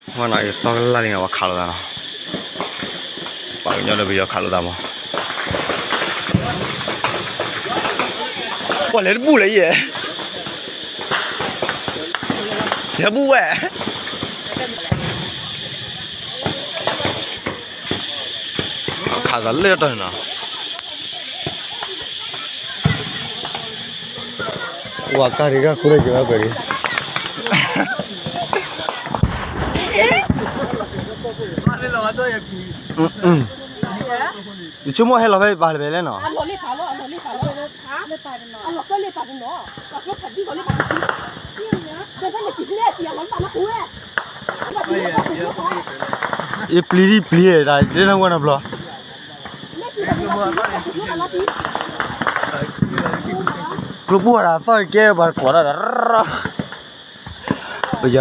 မ့ၢ်နီၤ အသီကလၢ်လံနီၤ ပှၤခးလိာ်သးနီၤ, ပှၤကညီဒီးပယီၤခးလိာ်သးမး, ပှၤလဲၤတဘူၣ်လၢယဲၢ်, လဲၤဘူၣ်ဝဲ ခးသးလၢတၢ်နီၤ, ဝၤကါဒံးကါခိၣ်လၢယဲၢ်ဘၣ်ကွဲးလံ, ယဆိကမိၣ်ဟဲလီၤဖဲပၤလၢဖဲလဲၣ်နီၤ, ယပျံၤဒံပျံၤတၢ် ဒ်နဝဲနီၤဘျီ, ကျိပူၤဝဲဒၣ်သီၣ်ကဲပှၤတကျိးတၢ်ဒီး, ပယီၤဒီးပှၤက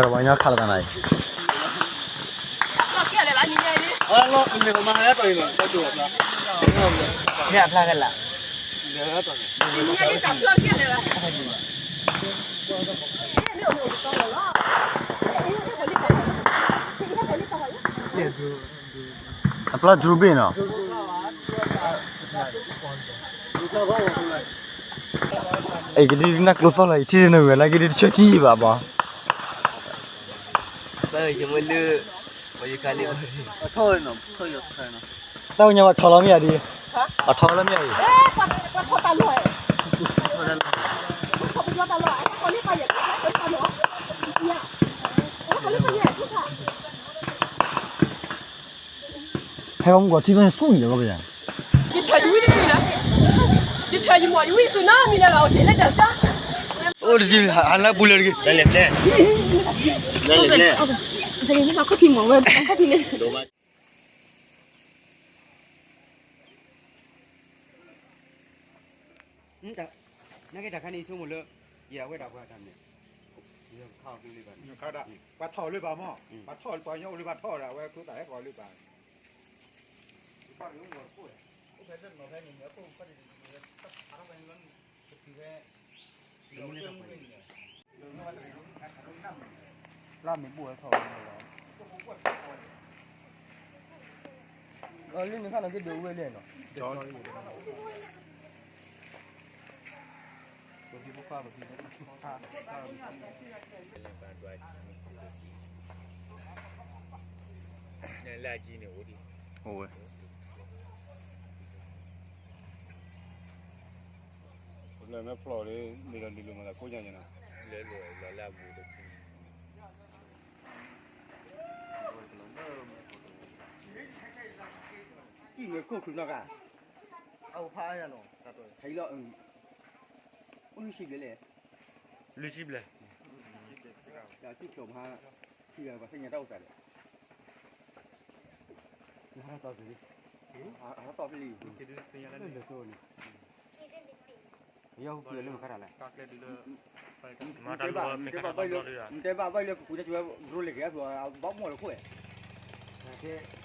ညီခးလိာ်သးနီၤအံၤ, မ့ၢ်အဖျါကဲလၢ် အဖျါဒြူဘ့ၣ်နီၤ, အဲကဒုးနၢ်ကျိသီၣ်လီၤ ယထံၣ်နဝဲလၢကဒုးတဆၢထံၣ်ဘၣ်ဘၣ်, တၢ်ကညီဘၣ်ထီၣ်လီၤမ့ၢ်ဧါဒ်, အထီၣ်လီၤမ့ၢ်ဧါအံၤ, ဟဲမုၢ်ကီၤထံၣ်သ့ၣ်ဆူၣ်န့ၣ်လီၤ, ယထၢယဝံၣ်တမံၤလၢ, ယထၢယမီၢ်ယဝံၣ်သုနီတမံၤလၢလီၤ အိၣ်တ့ၢ်လၢတၢ်ကၢ်, အိၣ်တ့ၢ်ဟးလၢပူၤလၢတဂ့ၤ, လဲၤလဲၤလဲၤလဲၤ, ခီၣ်ထံမီၢ်ဝဲခီၣ်ထံန့ၣ် နကဲတၢ်ခါန့ၣ်ဆိကမိၣ်လၢ, ယဝဲဒၣ်ပှၤတၢ်န့ၣ်, ခါအီၤလၢဘၣ်, ပှၤထီၣ်လၢဘၣ်မး, ပှၤထီၣ်လၢပှၤကညီအိၣ်လၢဘၣ်ထီၣ်ဒီး အဝဲကျိသၣ်ဟဲကီၢ်လၢဘၣ်, အိၣ်ဖဲလၢနီၢ်ဖဲန့ၣ် အခိၣ်ဖဲန့ၣ် တဖဲ လၢမ့ၢ်ဘိၣ်ဝဲထီၣ်ဝဲလီၤ, လၢနခါလီၤက့ၤဒိးဝဲလဲၣ်နီၤ, ပဖံပဖါပဖံ လၢအကံန့ၣ်အိၣ်ဒံး, အိၣ်ဝဲ, လၢမ့ၢ်ဖျိးလၢ မ့ၢ်ဒီးဒုးလိာ်မၤသးကိးညါညါနီၤ, လၢလီၤလၢအဘူးတကံ ကံၢ်မ့ၢ်ခိၣ်ချုးနီၢ်ဂၤ, အဖးအါယၤနီၤ, ဖဲအံၤလီၤ, အိၣ်လွံၢ်ဆံဘျဲၣ်လဲၣ်, လွံၢ်ဆံဘျဲၣ်, ကံၢ်ဖျိးမဟါ, ထံဂၤပှၤသ့ၣ်ညါတၢ်အိၣ်သးဒီး, ဟးထီၣ်သီၣ်ဖဲ, ဟးထီၣ်သီၣ်ဖဲလံ, လၢလၢာ်တိၢ်န့ၣ် ယီၤဟူကွံာ်လၢမခါတၢ်လဲၣ်, မတဲဘၣ်ဘၣ်လၢပကူတၢ်ကဝဲ drone လဲၤက့ၤအဖျိ ဘၣ်မီၢ်လၢခိၣ်ဝဲ,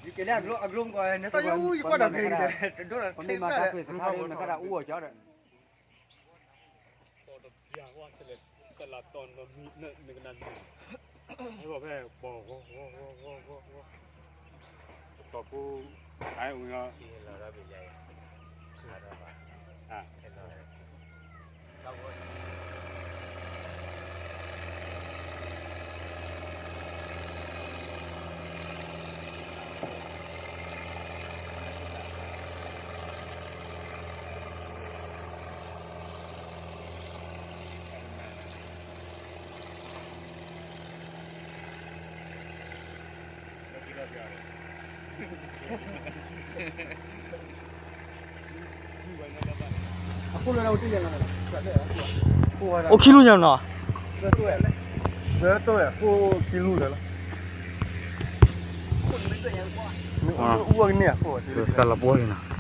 ယကဲလၢအ drone အ drone ကွၢ် နသီၣ်ယီၤအူယကွၢ်ဒီးက့ၤ ဒိၣ်ဒီး ပမ့ၢ်မၤတၢ်ကွံာ်စခါလၢမခါတၢ်အူအီၤကီဒီး ပီၣ်တပျၢ်ဝဲ စလးတီၤနီၤမံၤ နကနၣ်မံၤ ဟဲဘၣ်ဖဲပီၣ်ဂီၤဂီၤဂီၤဂီၤဂီၤဂီၤ ပတီၢ်ဖိ အဝံၤလီၤ အ အိၣ်ခံလူညါနီၤ, တၢ်လီၤပှီၢ်လံနီၤ